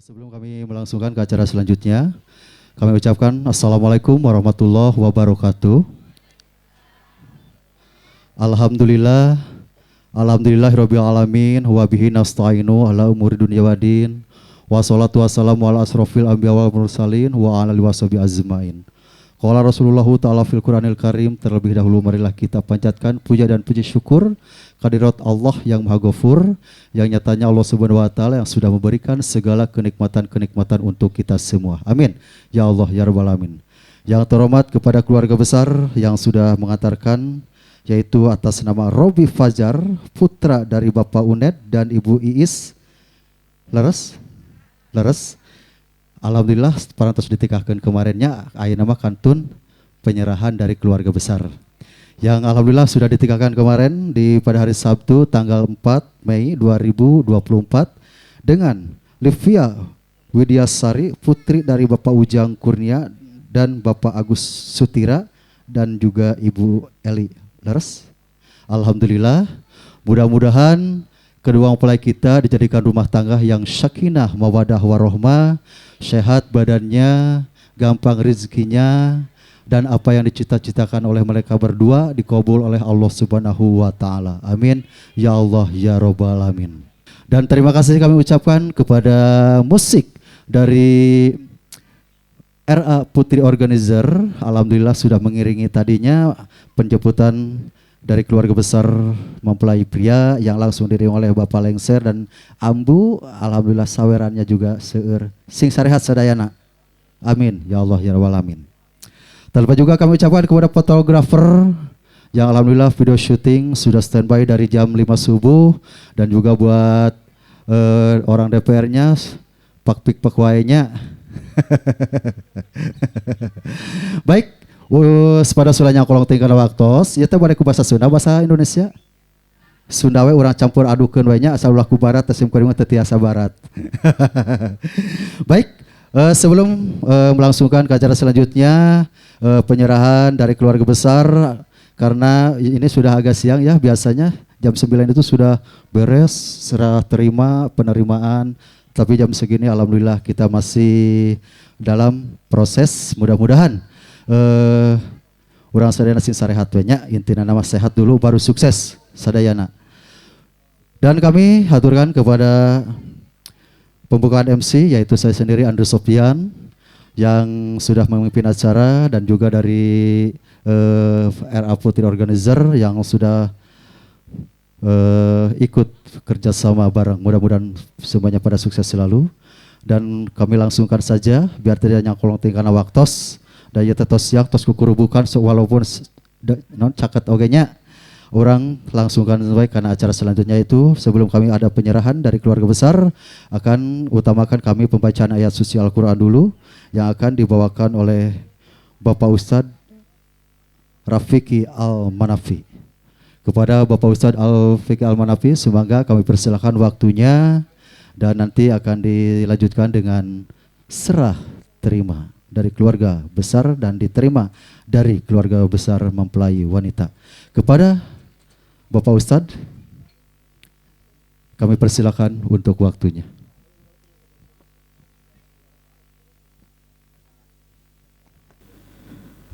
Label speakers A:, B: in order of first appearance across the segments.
A: Sebelum kami melangsungkan ke acara selanjutnya, kami ucapkan Assalamualaikum warahmatullahi wabarakatuh. Alhamdulillah, alhamdulillahirabbil alamin, wa bihi nasta'inu ala umuri dunya waddin. Wassalatu wassalamu ala asrofil anbiya wal mursalin wa ala alihi washabihi azmain. Qala Rasulullah ta'ala fil Qur'anil Karim, terlebih dahulu marilah kita panjatkan puja dan puji syukur kehadirat Allah yang Maha Ghafur, yang nyatanya Allah Subhanahu wa taala yang sudah memberikan segala kenikmatan-kenikmatan untuk kita semua. Amin. Ya Allah ya Rabbal alamin. Yang terhormat kepada keluarga besar yang sudah mengantarkan, yaitu atas nama Robi Fajar, putra dari Bapak Uned dan Ibu Iis. Leres? Leres. Alhamdulillah parantos ditikahkan kemarinnya, ayeuna mah kantun penyerahan dari keluarga besar. Yang alhamdulillah sudah ditikahkan kemarin di pada hari Sabtu tanggal 4 Mei 2024 dengan Livia Widyasari, putri dari Bapak Ujang Kurnia dan Bapak Agus Sutira dan juga Ibu Eli. Leres? Alhamdulillah, mudah-mudahan kedua mempelai kita dijadikan rumah tangga yang sakinah, mawadah warohmah, sehat badannya, gampang rezekinya, dan apa yang dicita-citakan oleh mereka berdua dikabul oleh Allah Subhanahu wa taala. Amin ya Allah ya Rabbal alamin. Dan terima kasih kami ucapkan kepada musik dari RA Putri Organizer. Alhamdulillah sudah mengiringi tadinya penjemputan dari keluarga besar mempelai pria yang langsung diriring oleh Bapak Lengser dan Ambu. Alhamdulillah sawerannya juga seueur. Sing sarehat sadayana. Amin ya Allah ya Rabbal alamin. Tak lupa juga kami ucapkan kepada fotografer yang alhamdulillah video syuting sudah standby dari jam 5 subuh, dan juga buat orang DPR-nya pak pik pak wae-nya. Baik, pada sulanya kolong tinggal waktos, ieu teh bade ku bahasa Sunda, bahasa Indonesia. Sunda we urang campur adukeun we nya, asal ulah ku barat teh sim kuring mah teu tiasa barat. Baik, sebelum melangsungkan ke acara selanjutnya, penyerahan dari keluarga besar, karena ini sudah agak siang ya, biasanya jam 9 itu sudah beres serah terima penerimaan, tapi jam segini alhamdulillah kita masih dalam proses. Mudah-mudahan urang sadayana sing sarehat we nya, intina nama sehat dulu baru sukses sadayana. Dan kami haturkan kepada pembukaan MC, yaitu saya sendiri Andrew Sofian yang sudah memimpin acara, dan juga dari RA Putri Organizer yang sudah ikut kerjasama bareng. Mudah-mudahan semuanya pada sukses selalu. Dan kami langsungkan saja biar tidak nyakolong tingkana waktos. Dan ya tos siang tos kukurubukan, so, walaupun non caket oge nya, orang langsungkan baik karena acara selanjutnya itu sebelum kami ada penyerahan dari keluarga besar akan utamakan kami pembacaan ayat suci Al-Quran dulu yang akan dibawakan oleh Bapak Ustadz Rafiki Al-Manafi. Kepada Bapak Ustadz Al-Fiki Al-Manafi, semoga kami persilakan waktunya dan nanti akan dilanjutkan dengan serah terima dari keluarga besar dan diterima dari keluarga besar mempelai wanita. Kepada Bapak Ustadz, kami persilakan untuk waktunya.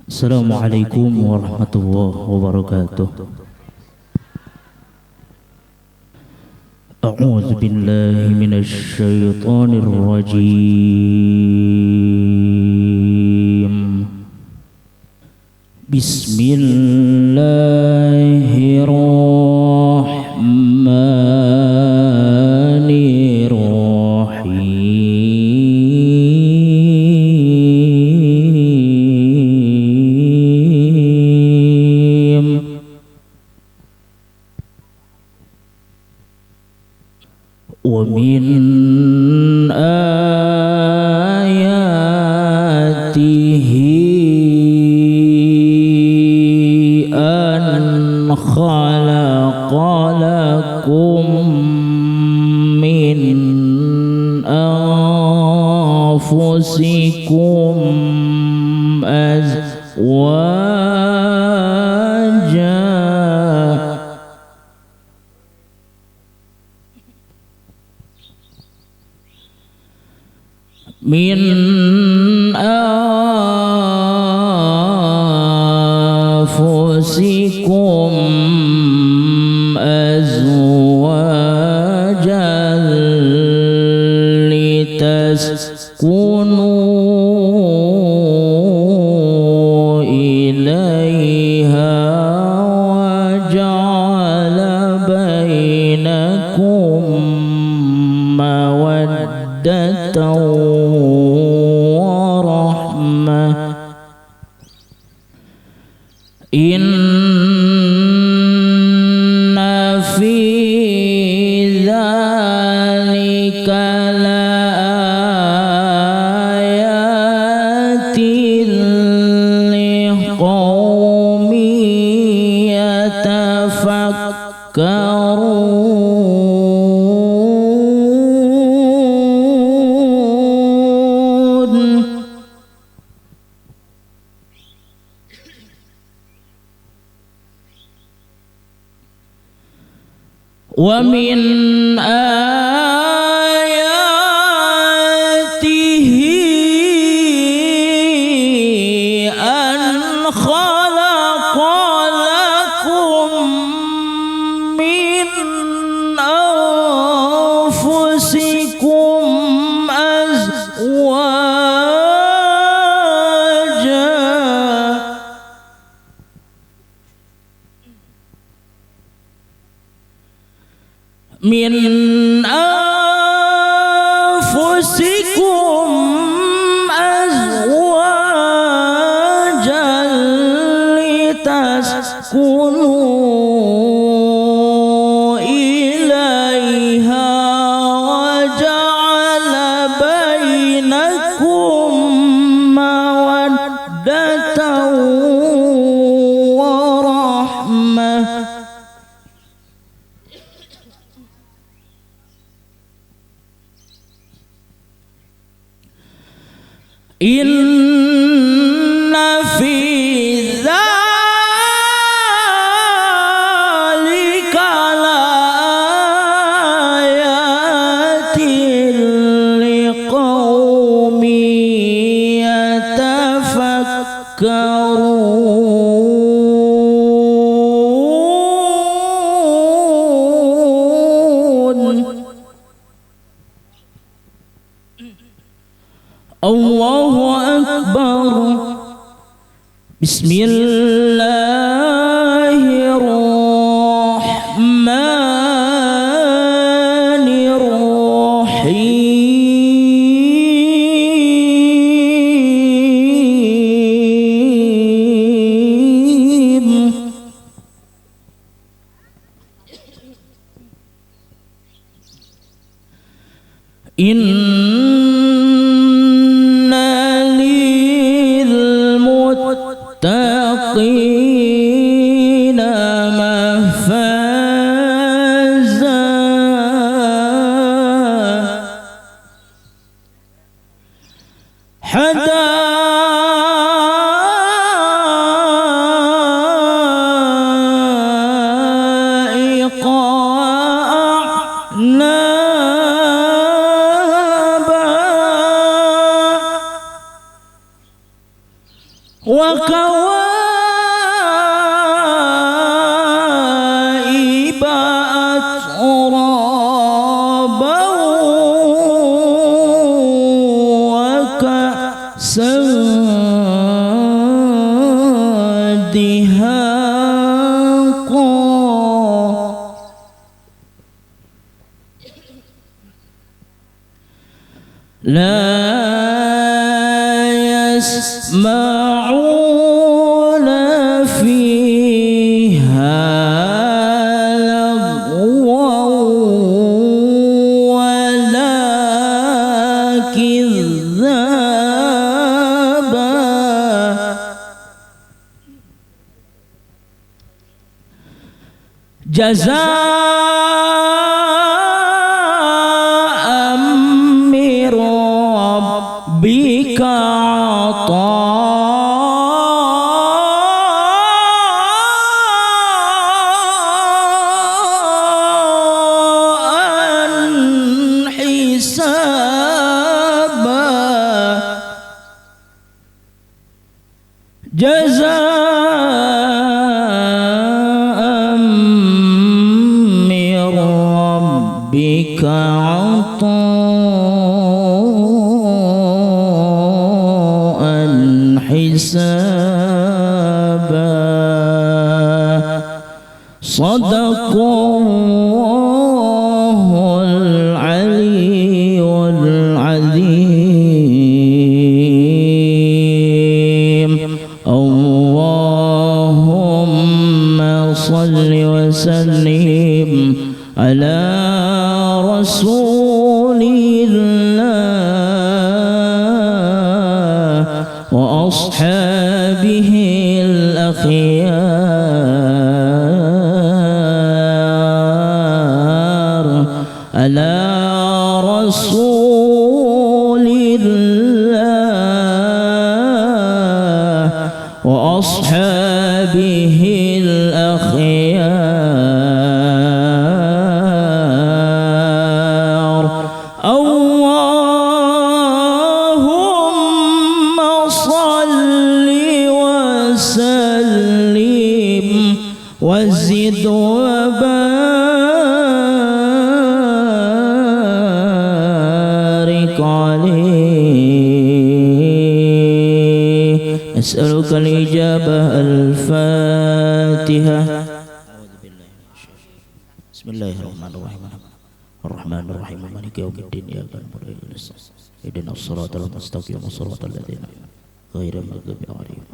B: Assalamualaikum warahmatullahi wabarakatuh. A'udzu billahi minasy syaithanir rajim. Bismillahirrahmanirrahim. Wa min ayatihi an khalaqa lakum min anfusikum azwaja من أنفسكم أزواجا لتسكنوا إليها وجعل بينكم مودة ورحمة إن في ذلك لآيات لقوم يتفكرون. ومن آياته أن خلق لكم من أنفسكم أزواجا من أنفسكم أزواجا لتسكنوا إليها وجعل بينكم مودة ورحمة إن في ذلك لآيات لقوم يتفكرون. الله أكبر. بسم الله الرحمن الرحيم. إن للمتقين مفازا حدائق وأعنابا وكواعب أترابا وكأسا دهاقا. لا يسمعون فيها لغوا ولا كذابا جزاء من ربك عطاء حسابا. جزاء من ربك عطاء حسابا. صدق الله العلي العظيم. اللهم صل وسلم على رسول الله وأصحابه الأخيار، على رسول الله وأصحابه الأخيار. اللهم صل وسلم وزد وبارك عليه. أسألك الإجابة. الفاتحة. بسم الله الرحمن الرحيم. الرحمن الرحيم مالك يوم الدين إياك نعبد وإياك نستعين اهدنا الصراط المستقيم صراط الذين غير المغضوب عليهم.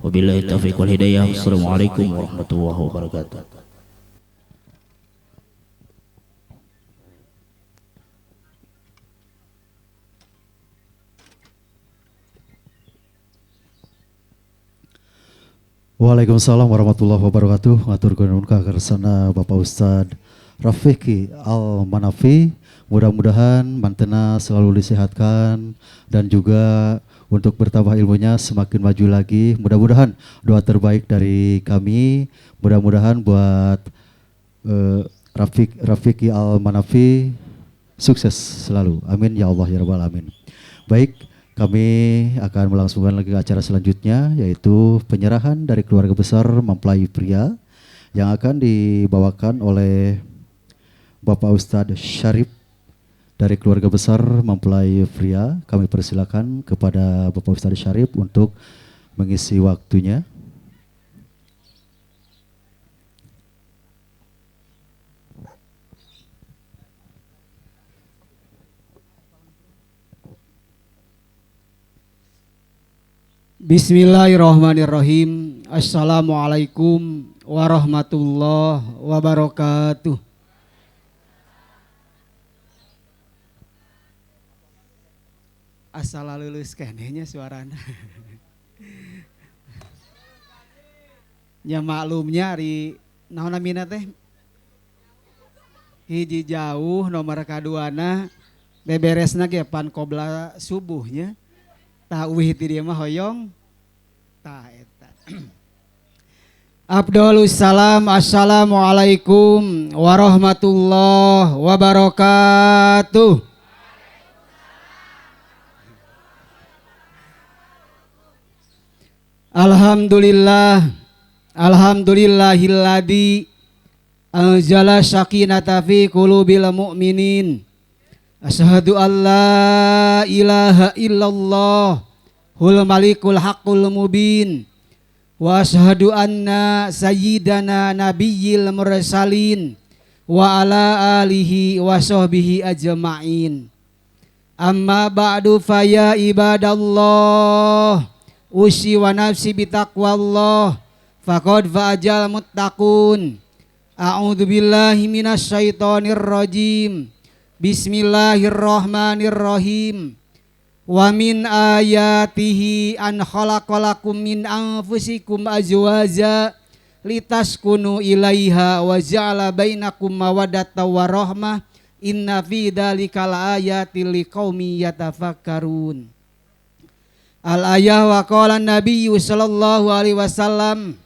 B: وبالله التوفيق والهداية. السلام عليكم ورحمة الله وبركاته.
A: Waalaikumsalam warahmatullahi wabarakatuh. Ngatur nuhun ka kersana Bapak Ustad Rafiqi Al-Manafi. Mudah-mudahan mantena selalu disehatkan dan juga untuk bertambah ilmunya semakin maju lagi. Mudah-mudahan doa terbaik dari kami. Mudah-mudahan buat Rafiqi Al-Manafi sukses selalu. Amin ya Allah ya Rabbal Alamin. Baik, kami akan melangsungkan lagi acara selanjutnya, yaitu penyerahan dari keluarga besar mempelai pria yang akan dibawakan oleh Bapak Ustadz Syarif dari keluarga besar mempelai pria. Kami persilakan kepada Bapak Ustadz Syarif untuk mengisi waktunya.
C: Bismillahirrahmanirrahim. Assalamualaikum warahmatullahi wabarakatuh. Asal lulus kenehnya suarana. Nya maklumnya ari naon namina teh? Hiji jauh nomor kaduana beberesna ge pan qobla subuhnya. Tah uih ti dieu mah hoyong. Tah eta. Abdulus salam. Assalamualaikum warahmatullahi wabarakatuh. Alhamdulillah, alhamdulillahilladzi anzala sakinata fi qulubil mu'minin. Asyhadu an la ilaha illallah hul malikul haqqul mubin. Wa asyhadu anna sayyidana nabiyyil mursalin wa ala alihi wa sahbihi ajma'in. Amma ba'du faya ibadallah usi wa nafsi bitaqwallah faqad fa'ajal muttaqun. A'udzu billahi minasyaitonir rajim. Bismillahirrahmanirrahim. Wa min ayatihi an khalaqalakum min anfusikum azwaja litaskunu ilaiha wa ja'ala bainakum mawaddatan wa rahmah. Inna fi dzalika laayatil liqaumin yatafakkarun. Al-ayah wa qala nabiyyu sallallahu alaihi wasallam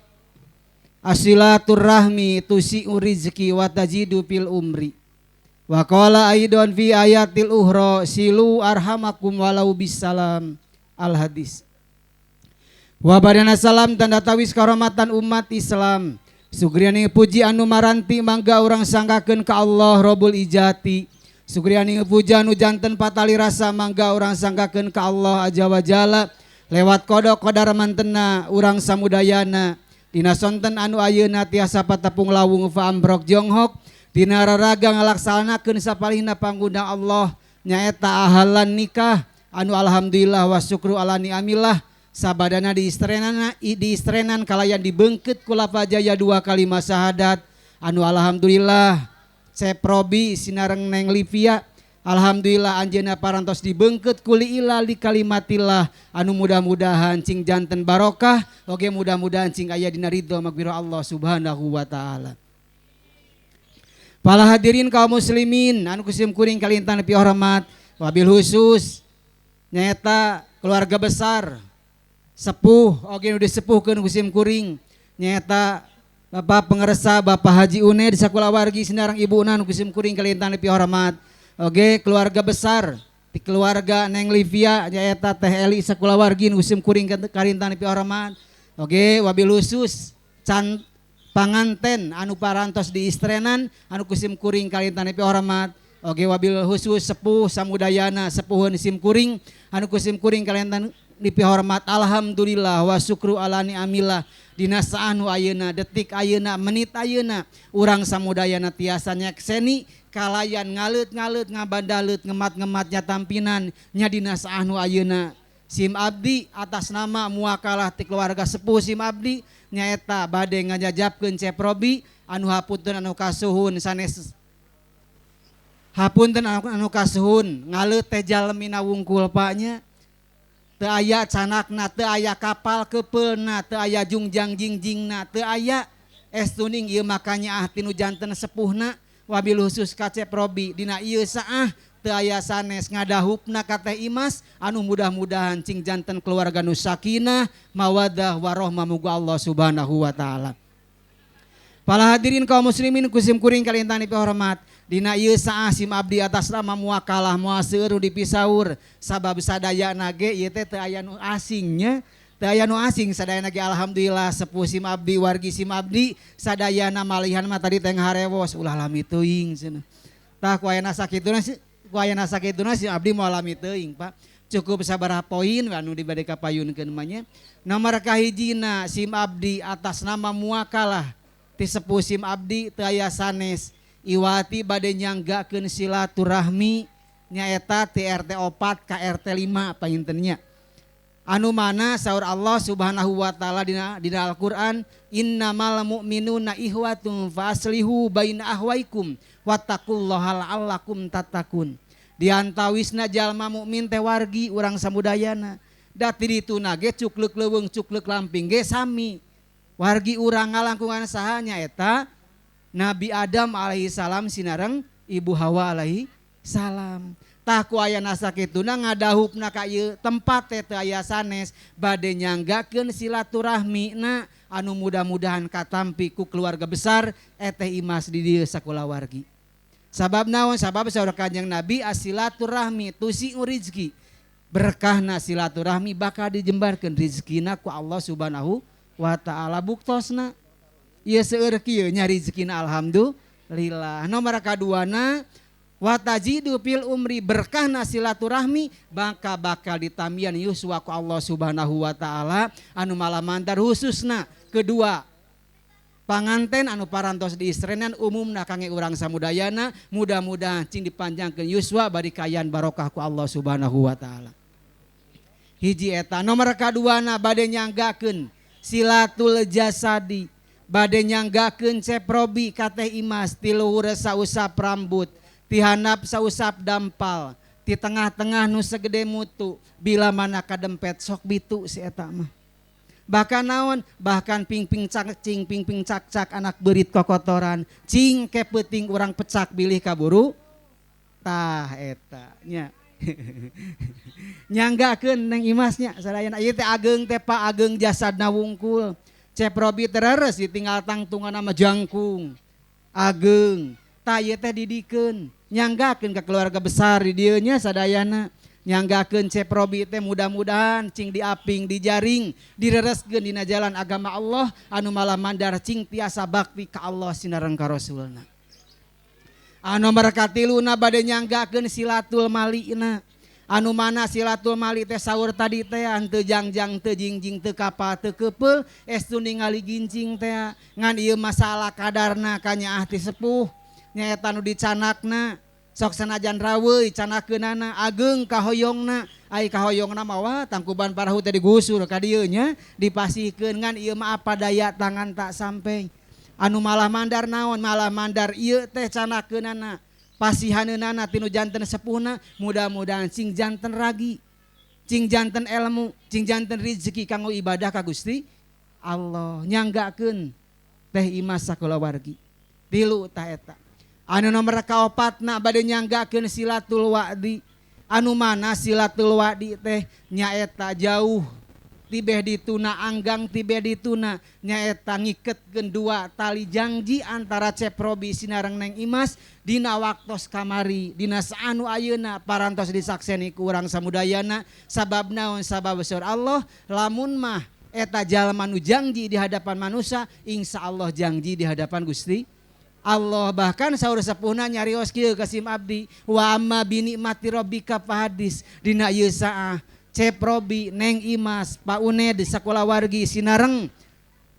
C: asilatur rahmi tusi'u rizki wa tajidu fil umri. Wa qala aidon fi ayatil uhra silu arhamakum walau bisalam. Al hadis. Wa badana salam tanda tawis kahormatan umat Islam. Sugrianing puji anu maranti mangga urang sanggakeun ka Allah Rabbul Ijati. Sugrianing puji anu janten patali rasa mangga urang sanggakeun ka Allah aja wa jalla. Lewat kodok kodar mantena urang samudayana. Dina sonten anu ayeuna tiasa patepung lawung fa ambrok jonghok. Dina raraga ngalaksanakeun sapalihna pangguna Allah nyaeta ahalan nikah anu alhamdulillah wa syukru ala ni'amillah. Sabadana diistrenan kalayan dibengket ku lafajaya dua kalimat syahadat anu alhamdulillah Ceprobi sinareng Neng Livia alhamdulillah anjeunna parantos dibengket ku liila li kalimatillah anu mudah-mudahan cing janten barokah oge mudah-mudahan cing aya dina ridho magfirah Allah Subhanahu wa taala. Para hadirin kaum muslimin anu kusim kuring kalintan pihormat wabil khusus nyaeta keluarga besar sepuh oge nu disepuhkeun ku sim kuring nyaeta Bapak Pengersa Bapak Haji Une di sakulawargi sinareng Ibu Una nu ku sim kuring kalintan pihormat oge keluarga besar di keluarga Neng Livia nyaeta Teh Eli sakulawargi nu sim kuring kalintan pihormat oge wabil khusus can panganten anu parantos diistrenan anu ku sim kuring kalintan pihormat oge wabil khusus sepuh samudayana sepuheun sim kuring anu ku sim kuring kalintan dipihormat alhamdulillah wa syukru ala ni'amillah dina saanu ayeuna detik ayeuna menit ayeuna urang samudayana tiasa nyekseni kalayan ngaleut-ngaleut ngabandalet ngemat-ngemat nya tampinan nya dina saanu ayeuna sim abdi atas nama muakalah ti keluarga sepuh sim abdi nyaeta bade ngajajabkeun Ceprobi anu hapunten anu kasuhun sanes hapunten anu kasuhun ngaleut teh jalmina wungkul pak nya teu aya canakna, teu aya kapal kepeulna, teu aya jungjang jingjingna, teu aya estuning ieu makanya ah tinu janten sepuhna wabil khusus ka Ceprobi dina ieu saah teu aya sanes ngadahupna ka Teh Imas anu mudah-mudahan cing janten keluarga nu sakinah mawaddah warahmah muga Allah Subhanahu wa taala. Para hadirin kaum muslimin kusim kuring kalintan dipihormat dina ieu saah sim abdi atas nama muakalah moal seueur nu dipisaur sabab sadayana ge ieu teh teu aya nu asingnya teu aya nu asing sadayana ge alhamdulillah sepuh sim abdi wargi sim abdi sadayana malihan mah tadi teh ngaharewos ulah lami teuing cenah tah ku ayana sakituna ku ayana sakituna sim abdi moal lami teuing Pak cukup sabaraha poin anu dibade kapayunkeun mah nya. Nomor kahijina sim abdi atas nama muakalah ti sepuh sim abdi teu aya sanes iwati bade nyanggakeun silaturahmi nyaeta ti RT 4 ka RT 5 panginten nya anu mana saur Allah Subhanahu wa taala dina Al-Qur'an innamal mu'minuna ihwatun faslihu baina ahwaikum wattaqullaha la'allakum tattaqun. Diantawisna jalma mukmin teh wargi urang samudayana da ti dituna ge cukleuk leuweung cukleuk lamping ge sami wargi urang ngalangkungan sahanya eta Nabi Adam alaihi salam sinareng Ibu Hawa alaihi salam. Tah ku ayana sakituna ngadahupna ka ieu tempat teh teu aya sanes bade nyanggakeun silaturahmina anu mudah-mudahan katampi ku keluarga besar Eteh Imas di dieu sakulawargi. Sabab naon? Sabab saur Kanjeng Nabi asilaturahmi tusiu rizki. Berkahna silaturahmi bakal dijembarkeun rizkina ku Allah Subhanahu wa ta'ala buktosna ieu seueur kieu nya rizkina alhamdulillah. Nomor kaduana watajidu fil umri berkahna silaturahmi baka bakal ditamian yuswa ku Allah Subhanahu wa taala anu malamandar khususna kedua panganten anu parantos diistrenan umumna kange urang samudayana mudah-mudahan cing dipanjangkeun yuswa bari kayan barokah ku Allah Subhanahu wa taala. Hiji eta nomor kaduana bade nyanggakeun silatul jasadi bade nyanggakeun Ceprobi ka Teh Imas ti luhur sausap rambut ti handap sausap dampal ti tengah-tengah nu segede mutu bila mana kadempet sok bitu si eta mah. Bahkan naon bahkan pingping cak cing pingping cak-cak anak beurit kokotoran cing ke peuting urang pecak bilih kaburu tah eta nya. Nyanggakeun Neng Imasnya sadayana ieu teh ageng teh Pak ageng jasadna wungkul Ceprobi tereres ditinggal tangtungan sama jangkung ageng tah ieu teh didikeun nyanggakeun ka keluarga besar di dieu nya sadayana Nyanggakeun Cep Robi teh mudah-mudahan cing diaping dijaring direreskeun dina jalan agama Allah anu malah mandar cing tiasa bakti ka Allah sinareng ka Rasulna. Anu nomor katiluna bade nyanggakeun silatul malina. Anu mana silatul mali teh saur tadi teh henteu jangjang teu jingjing teu kapal teu keupeul estu ningali gincing teh ngan ieu masalah kadarna kanyaah ti sepuh nyaeta nu dicanakna sok sanajan raweuy canakeunana ageung kahoyongna ai kahoyongna mah wah tangkuban parahu teh digusur ka dieu nya dipasihkeun ngan ieu mah apa daya tangan tak sampai. Anu malah mandar naon malah mandar ieu teh canakeunana pasihaneunana tinu janten sepuhna mudah-mudahan cing janten ragi cing janten ilmu cing janten rezeki kanggo ibadah ka Gusti Allah nyanggakeun teh Imas sakulawargi tilu tah eta. Anu nomor kaopatna bade nyanggakeun silatul wa'di. Anu mana silatul wa'di teh nyaeta jauh tibeh dituna anggang tibeh dituna nyaeta ngiketkeun dua tali janji antara Cep Robi sinareng Neng Imas dina waktos kamari dina saanu ayeuna parantos disakseni ku urang samudayana sabab naon sabab saur Allah lamun mah eta jalma nu janji di hadapan manusia insyaallah janji di hadapan Gusti Allah. Bahkan saur sepuhna nyarios kieu ka sim abdi wa amma bi nikmati rabbika fahadis dina ieu saah Cep Robi Neng Imas Pak Uned sakulawargi sinareng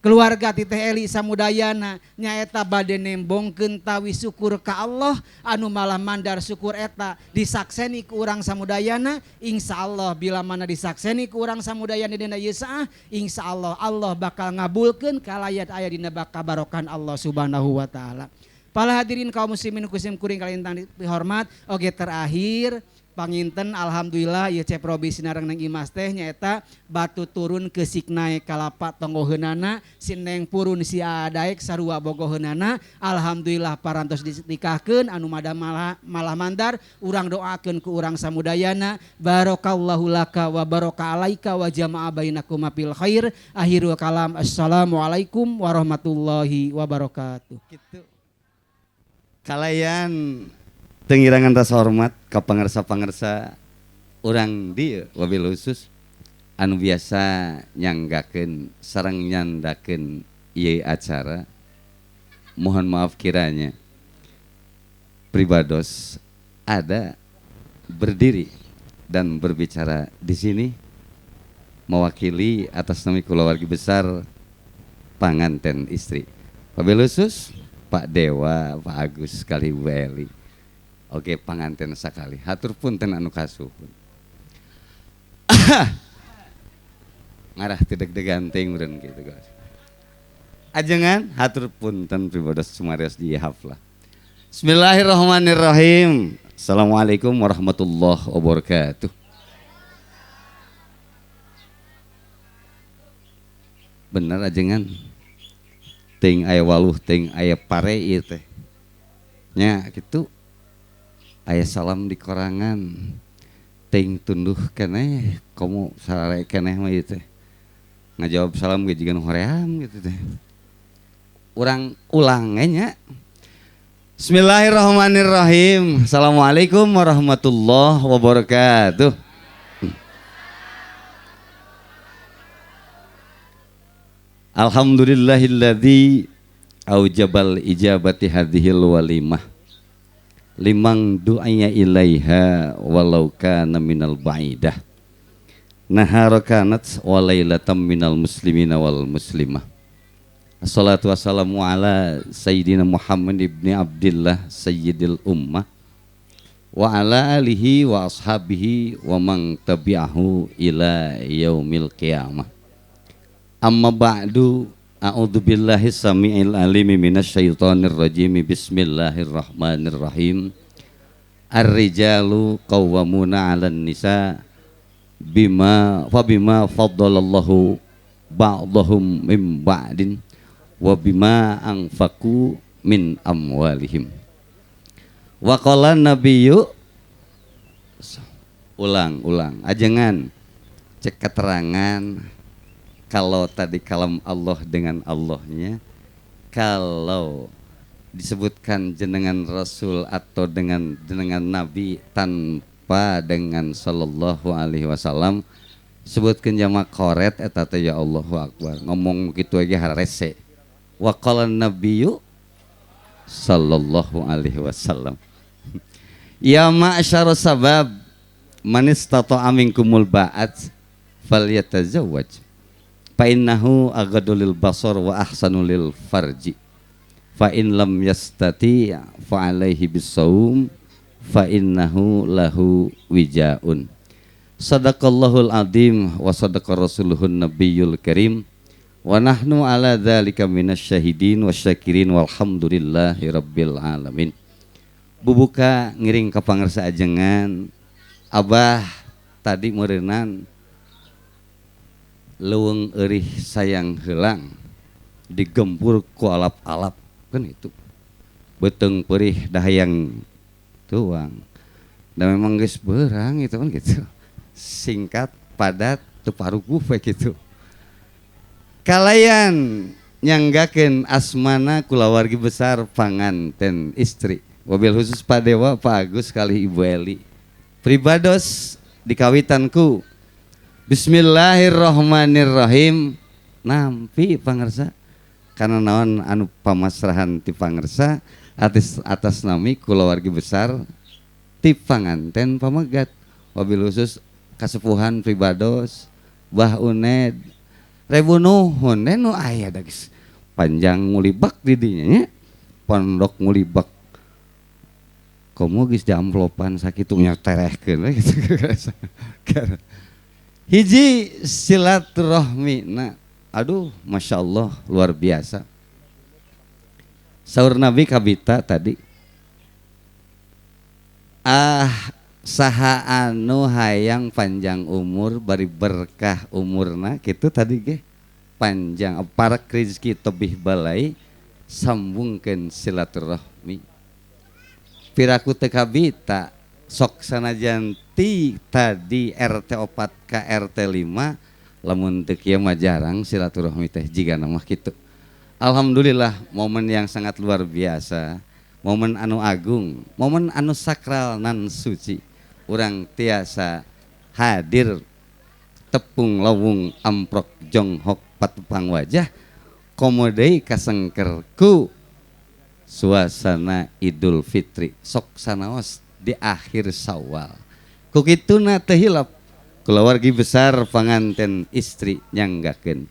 C: keluarga ti Teh Eli samudayana nyaeta bade nembongkeun tawi syukur ka Allah anu malah mandar syukur eta disakseni ku urang samudayana insyaallah bila mana disakseni ku urang samudayana dina ieu saah insyaallah Allah bakal ngabulkeun kalayat aya dina kabarokan Allah Subhanahu wa taala. Para hadirin kaum muslimin kusim kuring kalintang dihormat oge terakhir panginten alhamdulillah ieu Cep Robi sinareng Neng Imas teh nyaeta batu turun ke siknae kalapa tonggoheunana si Neng purun si Adaek sarua bogoheunana alhamdulillah parantos dinikahkeun anu malah mandar urang doakeun ku urang samudayana barakallahu laka wa baraka alaika wa jama'a bainakuma fil khair. Akhirul kalam assalamualaikum warahmatullahi wabarakatuh.
D: Kitu kalayan tengirangan rasa hormat ka pangersa-pangersa urang dieu wabil khusus anu biasa nyanggakeun sareng nyandakeun ieu acara. Mohon maaf kiranya pribados ada berdiri dan berbicara di sini mewakili atas nama keluarga besar panganten istri. Wabil khusus Pak Dewa, Pak Agus kali Bu Eli. Oke panganten sakali, hatur punten anu kasuhun. Ngarah tidak deganting meureun gitu guys. Ajengan hatur punten pribados sumarios di haflah. Bismillahirrahmanirrahim. Assalamualaikum warahmatullahi wabarakatuh. Bener ajengan. Ting aya waluh, ting aya pare ieu teh. Nya kitu. Aya salam di korangan ting tunduh keneh komo sarare keneh mah ieu teh ngajawab salam ge jiga nu hoream gitu teh urang ulang nya. Bismillahirrahmanirrahim. Assalamualaikum warahmatullahi wabarakatuh. Alhamdulillahilladzi aujabal ijabati hadhil walimah limang du'aya ilaiha walau kana minal ba'idah nahara kanat wa lailatam minal muslimina wal muslimah. Assalatu wassalamu ala sayyidina Muhammad ibni Abdillah sayyidil ummah wa ala alihi wa ashabihi wa man tabi'ahu ila yaumil qiyamah. Amma ba'du, a'udzu billahi samiil alimi minasyaitonir rajim. Bismillahirrahmanirrahim. Ar-rijalu qawwamuna 'alan nisa bima fa bima faddalallahu ba'dahum min ba'din wa bima anfaqu min amwalihim. Wa qala nabiyyu, ulang-ulang ajengan cek keterangan. Kalau tadi kalam Allah dengan Allahnya, kalau disebutkan jenengan Rasul atau dengan jenengan Nabi tanpa serupa dengan sallallahu alaihi wasallam. Sebutkeun jama koret eta teh, ya Allahu akbar, ngomong kitu aja harese. Wa qala nabiyyu sallallahu alaihi wasallam, ya ma'syara sabab, man istata'a minkumul ba'at falyatazawwaj fa innahu aghaddu lil basar wa ahsanu lil farji, fa in lam yastati' fa alaihi bisawm fa innahu lahu wijaun. Sadaqallahul azim wa sadaqa rasuluhun nabiyul karim wa nahnu ala dzalika minasyahidin wasyakirin walhamdulillahi rabbil alamin. Bubuka ngiring ka pangersa ajengan abah tadi meureunan leuweung eurih sayang heulang digempur ku alap-alap kan itu beuteung perih dahayang tuang dan memang geus beurang itu kan gitu, singkat padat teu paruguh we kitu. Kalayan nyanggakeun asmana kulawargi besar panganten istri, wabil khusus Pak Dewa, Pak Agus kali Ibu Eli. Pribados dikawitanku bismillahirrahmanirrahim. Nampi pangersa karena naon anu pamasrahan ti pangersa atas nami kulawargi besar ti panganten pamegat, wabil khusus kasepuhan pribados Bah Uned rebu nuhun nu aya da geus panjang ngulibak di dinya nya, pondok ngulibak komo geus diamplopan sakitu nya terehkeun we gitu. Hiji silaturahmi na, aduh masya Allah luar biasa. Saur Nabi kabita tadi, ah saha anu hayang panjang umur bari berkah umurna kitu tadi ge panjang parak rezeki tebih balai sambungkeun silaturahmi. Piraku teu kabita sok sanajan ti tadi RT 4 ka RT 5 lamun teu kieu mah jarang silaturahmi teh jigana mah kitu. Alhamdulillah momen yang sangat luar biasa, momen anu agung, momen anu sakral nan suci. Urang tiasa hadir tepung lawung amprok jonghok patupang wajah komodei kasengkerku suasana Idul Fitri sok sanaos di akhir Syawal. Ku kituna teu hilap kulawargi besar panganten istri nyanggakeun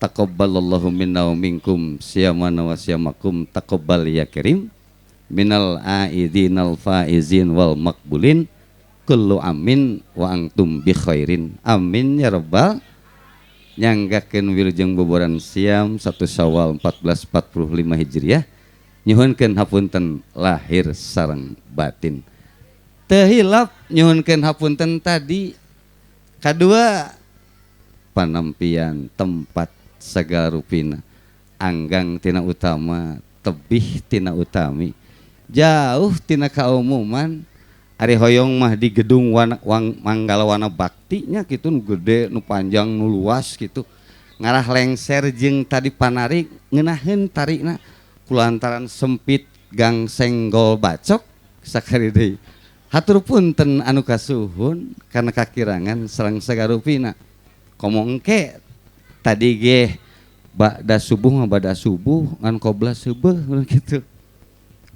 D: taqabbalallahu minna wa minkum siyamana wa siyamakum taqabbal ya karim minal aidinal faizin wal makbulin kullu amin wa antum bi khairin amin ya rabbal. Nyanggakeun wilujeng boboran siam 1 Syawal 1445 Hijriah, nyuhunkeun hapunten lahir sareng batin. Teu hilap nyuhunkeun hapunten tadi kadua panampian tempat sagala rupina anggang tina utama tebih tina utami jauh tina kaumuman. Ari hoyong mah di gedung wana, wang, Manggala Wana Baktinya gitu nu gede nu panjang nu luas gitu ngarah lengser jeung tadi panarik ngeunaheun tarikna kulantaran sempit gang senggol bacok sakari deui. Hatur punten anu kasuhun karena kakirangan sareng sagarupina. Komo engke tadi ge ba'da subuh mah ba'da subuh ngan qobla subuh gitu.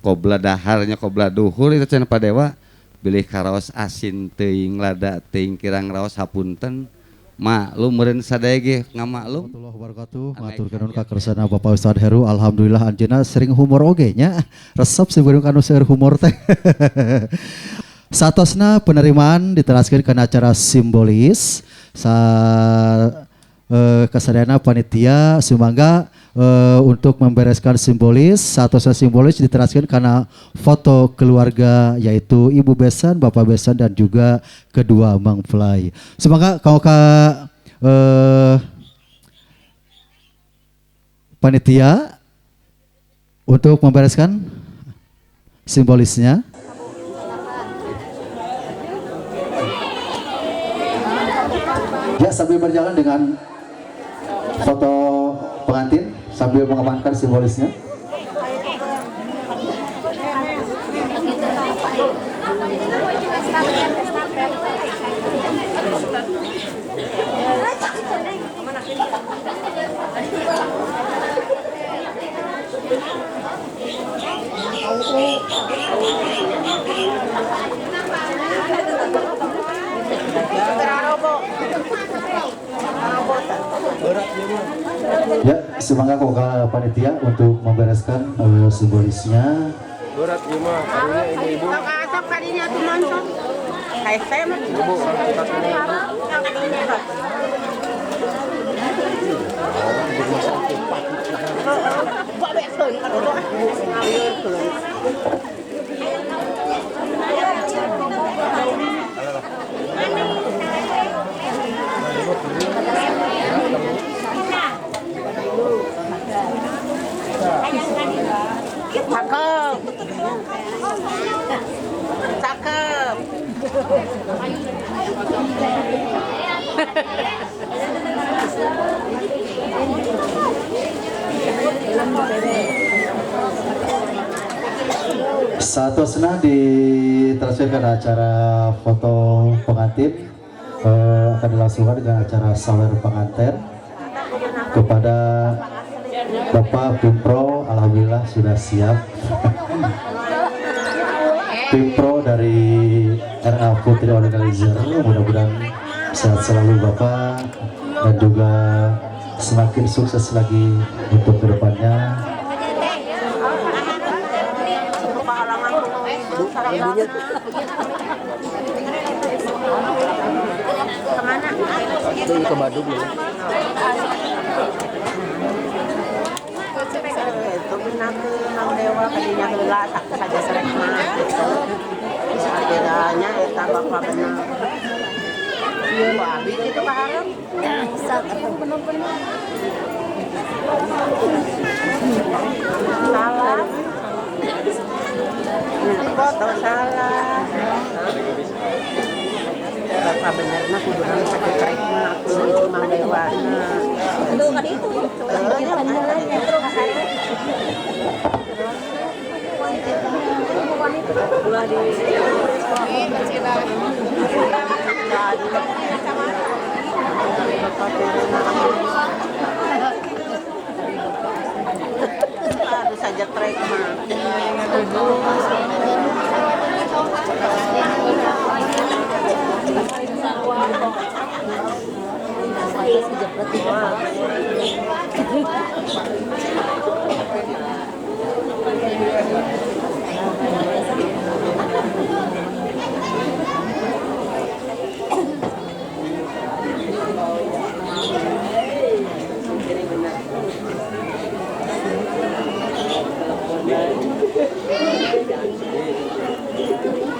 D: Qobla daharnya qobla duhur itu cenah Pak Dewa bilih karaos asin teuing lada teuing kirang raos hapunten maklum meureun sadaya ge ngamaklum.
A: Warahmatullahi wabarakatuh. Ngaturkeun nuhun ka kersana Bapak Ustad Heru. Alhamdulillah anjeunna sering humor oge nya. Resep sih kanu seueur humor teh. Satosna penerimaan diteraskeun kana acara simbolis sa kasadayana panitia sumangga untuk membereskan simbolis. Satosna simbolis diteraskan karena foto keluarga yaitu Ibu Besan, Bapak Besan dan juga kedua mempelai. Semoga kau ke panitia untuk membereskan simbolisnya. Ya, sambil berjalan dengan foto pengantin sambil mengamankan simbolisnya. Ya, semangat kok panitia untuk membereskan simbolisnya.
E: Berat ieu mah, karunya ibu-ibu.
F: Sok kadinya tuh mantap. Kayak saya mah.
E: Ibu,
F: Cakep. Cakep.
A: Satu senang ditransfer ke acara foto pengantin, akan dilangsungkan dengan acara sawer pengantin kepada Bapak Pimpro. Alhamdulillah sudah siap. Pimpro dari RA Putri Organizer, mudah-mudahan sehat selalu Bapak dan juga semakin sukses lagi untuk kedepannya.
F: Kemana?
E: Itu ke Badung ya.
F: Itu minangkeun Mang Dewa kadinya heula saja serek mah gitu. Bedanya eta bapak bener. Ieu ku abi kitu ka hareup. Salah. Foto salah. Bapak bener mah kudu saja serek mah aku itu Mang Dewa. Harus saja trek mah.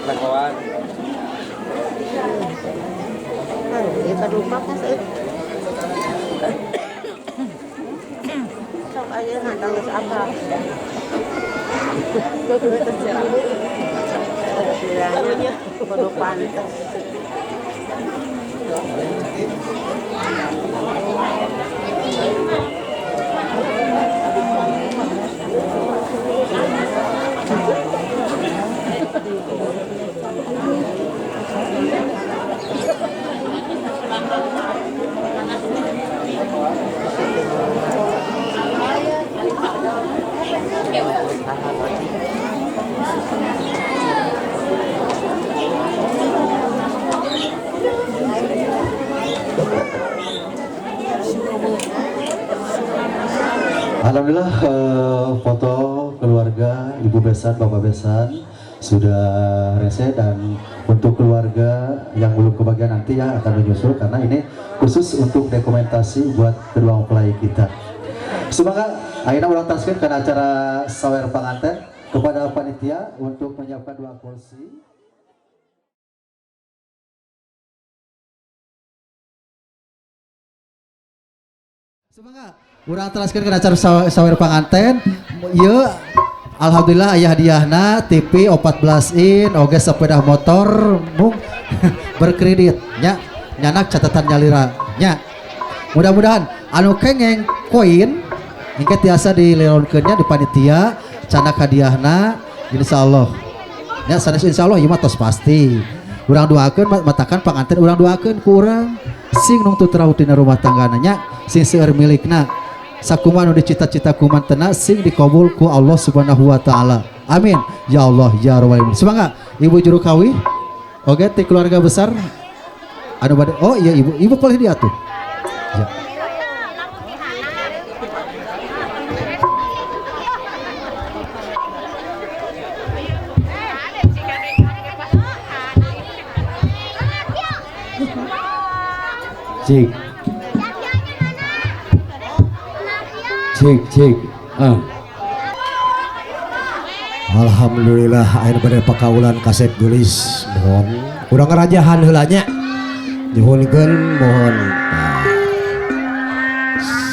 E: Lakuan.
F: Kita lupa pas sok aja nggak tahu apa. Bilangnya kudu pantes.
A: Alhamdulillah foto keluarga Ibu Besan, Bapak Besan sudah rese, dan untuk keluarga yang belum kebagian nanti ya akan menyusul karena ini khusus untuk dokumentasi buat kedua mempelai kita. Semoga akhirnya ulang taskin karena acara sawer panganten kepada panitia untuk menyiapkan 2 kursi. Semoga urang teraskeun kana acara sawer panganten. Ieu alhamdulillah aya hadiahna TV 14 in oge sepeda motor mung berkredit nya, nyanak catatan nyalira nya. Mudah-mudahan anu kengeng koin engke tiasa dileonkeun nya di panitia canak hadiahna insyaallah. Nya sanes insyaallah ieu mah tos pasti. Urang doakeun matakan panganten urang doakeun ku urang sing nungtut raut dina rumah tanggana nya, sing seueur milikna. Sakumaha nu dicita-cita kumantena sing dikabul ku Allah Subhanahu wa taala. Amin. Ya Allah ya Rabbal alamin. Semangat Ibu juru kawih. Oke, ti keluarga besar anu bade. Oh iya Ibu, Ibu boleh diatur. Ya.
D: Cik. Cik, cik. Ah.
G: Alhamdulillah ayeuna bade pakaulan kasep geulis. Mohon urang ngarajahan heula nya. Nyuhunkeun mohon.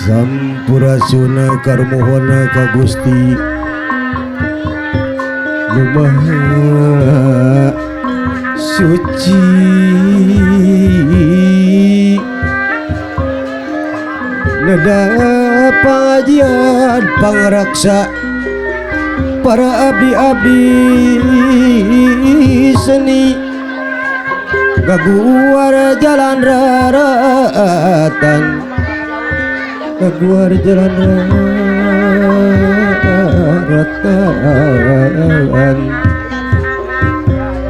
G: Sampurasun karumuhun ka Gusti Nu Maha Suci. Neda pangajian pangraksa para abdi-abdi seni gaguar jalan raratan, gaguar jalan raratan,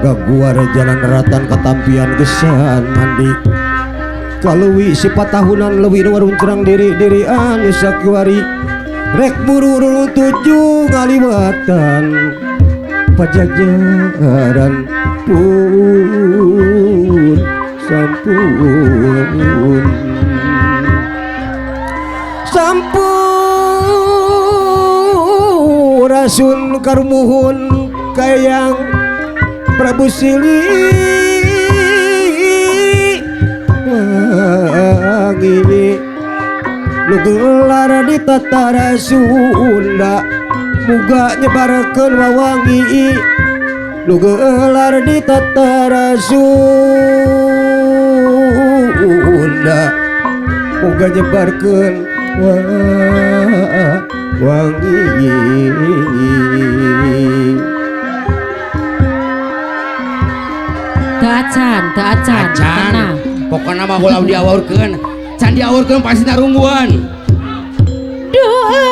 G: gaguar jalan raratan katampian gesan mandi kaleuwi sifat tahunan leuwih nu waruncerang diri-dirian sakiwari rek buru tujuh ngaliwatan pajajaran pun sampun sampurasun karumuhun kayang Prabu Sili wangi nu gelar di tatara Sunda muga nyebarkeun wawangi nu gelar di tatara Sunda muga nyebarkeun wawangi.
H: Teu acan, tenang.
E: Pokoknya mah ulah diawurkeun. Can diawurkeun pasti narungguan.
H: Doa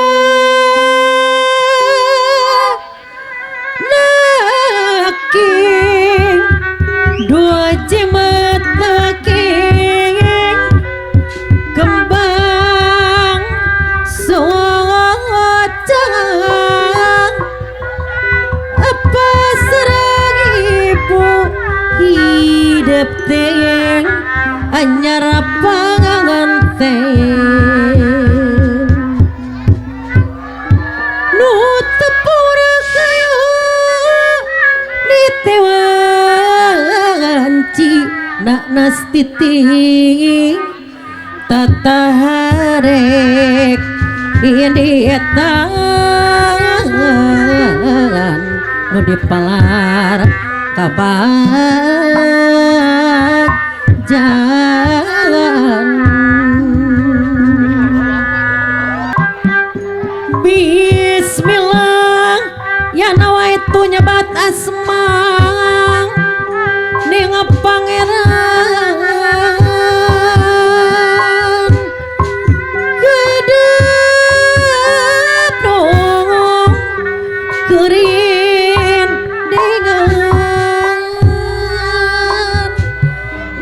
H: naking dua jimat naking kembang socang apa serang ibu hidup teng anyar panganten nu tepura kaya ditewanci nak nastiting tataharek dietan nu dipalar kabak jalan. Bismillah ya nawaitu nyebat asma ning pangeran kedep dong kerin dengan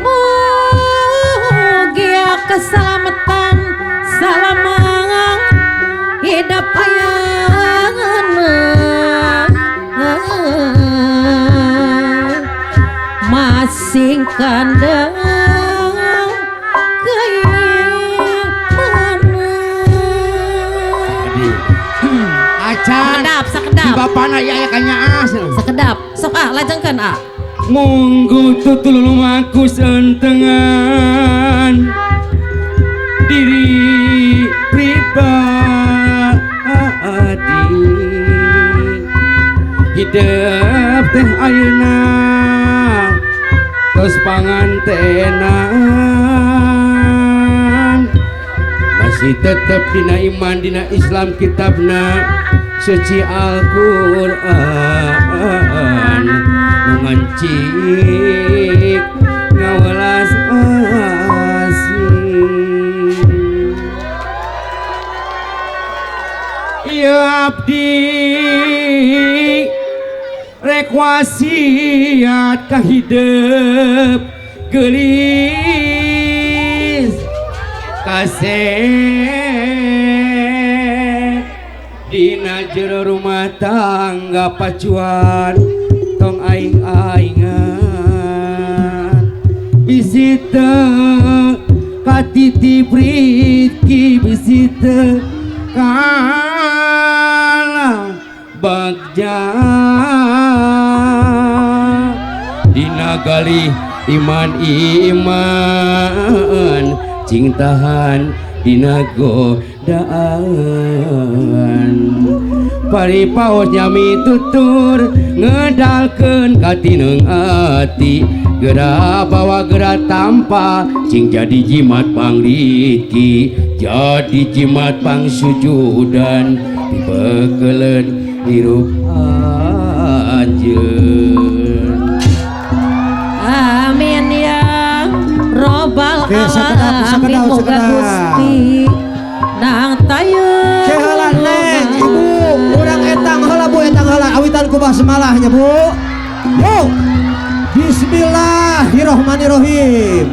H: mugia keselamatan salamang hidup ayana masing kandang keimanan.
E: Acan
H: sekedap sekedap
E: bapana ya kanyaah
H: sekedap sok ah lajengkeun ah
E: monggo tutul lumaku sentengan diri pribadi hidup teh ayeuna tos pangantenan masih tetep dina iman dina Islam kitabna suci Al-Qur'an nu Ngancik ngawelas asih. Ieu abdi rek wasiat ka hidep geulis kasep dina jero rumah tangga pacuan tong aing-aingan bisi teu katitip rizki bisi teu kalah bagja dina galih iman iman cing tahan dina godaan pari paos nyami tutur ngedalkeun katineung ati geura bawa geura tampa cing jadi jimat pangriki jadi jimat pangsujudan dibekeleun hirup anjeun.
H: Amin ya robbal alamin. Moga Gusti nang tayeuh.
G: Heula neng ibu urang etang heula bu etang heula awitan ku basmalah nya bu. Yo. Bismillahirrohmanirrohim.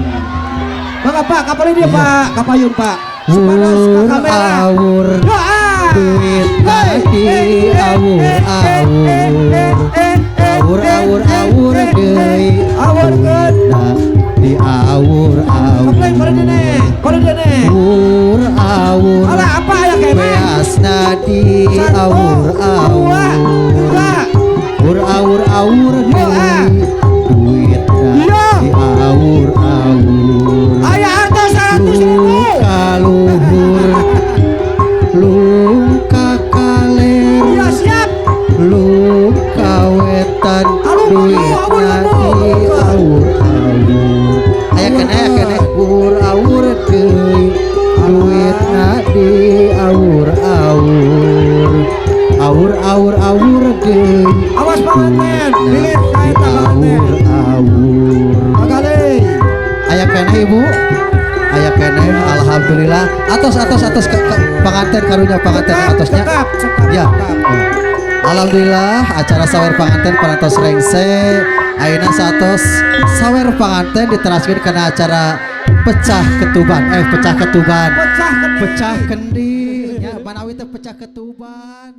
G: Mangga Pak, kapalin dia Pak, kapayun Pak. Sepanas ka kamera.
A: Awur duit tadi awur awur awur awur awur deui
G: awur keun
A: di awur awur. Awur awur.
G: Alah apa aya kene?
A: Beasna di awur awur. Awur awur awur deui duitna di awur awur.
G: Aya harta 100.000.
A: Kaluhur luka kaler.
G: Ya siap.
A: Luka wetan duitna di awur awur. Aya keneh aya keneh awur awur deui duitna di awur awur. Awur awur awur deui.
G: Awas panganten, bilit ka eta panganten.
A: Awur awur.
G: Magalih.
A: Aya keneh ibu. Aya keneh alhamdulillah. Atos atos atos ke panganten karunya panganten atosnya. Ya. Alhamdulillah acara sawer panganten parantos rengse. Ayeuna satos sawer panganten diteraskeun kana acara pecah ketuban. Pecah ketuban. Pecah kendi. Pecah kendi. Nya manawi teh pecah ketuban.